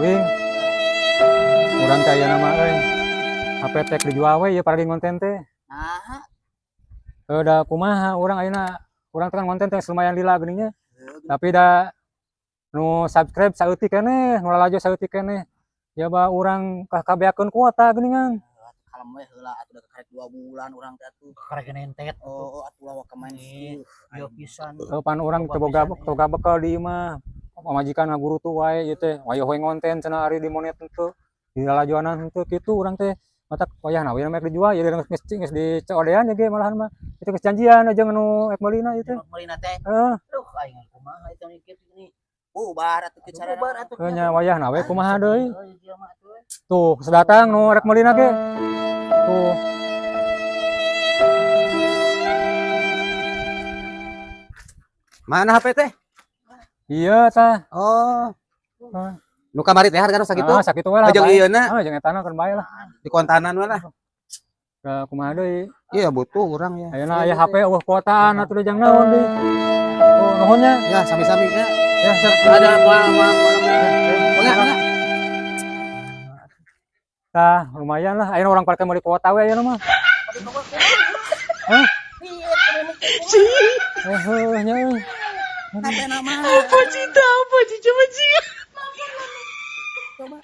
Wing. Urang teh ayeuna mah euy. HP teh dijual we ieu paragi ngonten teh. Nah, Heuh, da kumaha urang ayeuna, urang teh kan ngonten teh lumayan lila geuning nya. Tapi da nu subscribe saeutik keneh, nu lalajo saeutik keneh. Ya ba urang kabeakeun kuota geuningan. Kalem we heula atuh, da karek 2 bulan urang teh atuh. Karek nentet. Oh, atuh lawa kemain. Yo pisan. Heuh, pan urang teu boga, teu boga bekal di imah. Pamajikan ngagurutu wae ieu teh. Wayoh we ngonten cenah, ari dimonet henteu. Di lalajoanan henteu kitu urang teh. Matak wayahna we rek dijual ieu, geus geus di COD-an ya ge malahan mah. Itu geus janjian jeung nu rek meulina ieu teh. Meulina teh. Heeh. Aduh, aing kumaha itu mikir ini. Bubar atuh kieu carana. Bubar atuh. Heuh nya, wayahna we kumaha deui. Euy, dia mah atuh. Tuh, geus datang nu rek meulina ge. Tuh. Mana HP teh? Iya tah. Oh. Hah. Nu kamari teh hargana sakitu? Ah, sakitu we lah. Jeung bae. ieu na Ah, jeung etana keun bae lah. di kontanan we lah. Ka kumaha deui? Iya, butuh urang ya. Ayeuna aya HP euweuh kuotaan atuh jang naon deui. Tuh, nuhun nya. Ya, sami-sami ya. Ya, siap. Ada apa apa apa. Mangga, mangga. Tah, lumayan lah. Ayeuna urang parke meuli kuota we ayeuna mah. Hah? Eh, heuh nya euy. HP nama. Apa cinta, apa cinta, coba cinta. Coba.